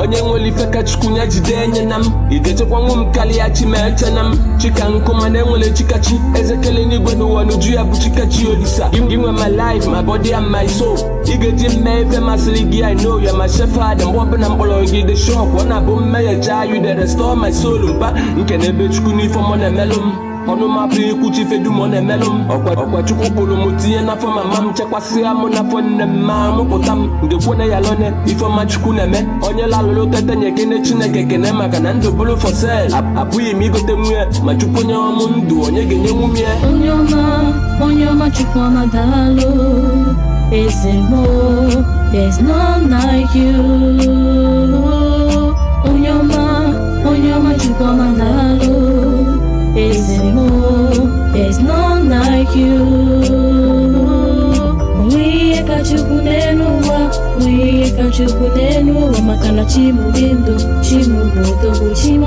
Onye nwere ife ka Chukwu ya jide enye na m. Ị ga-echekwa nwu m karịa chi ma eche na m. Chika nkụ mana enwere chikachi. Ezekele n'igwe n'ụwa n'uju ya bụ chikachi olisa. Gị nwe my life, my body and my soul. Ị ga-eji mme ife masịrị gị. I know you're my shepherd. Mgbe ọbụla mkpọrọ gị dị shop, ọ na-abụ mmehie chaa, you dey restore my soul. Mpa nke na ebe Chukwu n'ife ọmọ na-emelụ m, ọnụ m abụghị ikwuchi ife dum ọ na-emelụ m. Ọkwa Chukwu kpụrụ m tinye n'afọ mama m, chekwasịa m n'afọ nne m, ma mụpụta m ngekwu na ya lone ifeọma Chukwu na-eme. Onye lalụrụ tete nye kene Chineke kene, maka na ndụ bụrụ for sale. Apụghị m igote nwunye, ma Chukwu onye ọmụ ndụ, onye ga-enye nwunye. Onye ọma, onye ọma, Chukwu ọma, daalụ. Eze mo, there's none like you. Onye ọma, onye ọma, Chukwu ọma, daalụ. Eze mo, there's none like you. Onwe ihe ka Chukwu n'elu ụwa, onwe ihe ka Chukwu n'elu ụwa, maka na Chi m dị ndụ, Chi m bụ odogwu, Chi m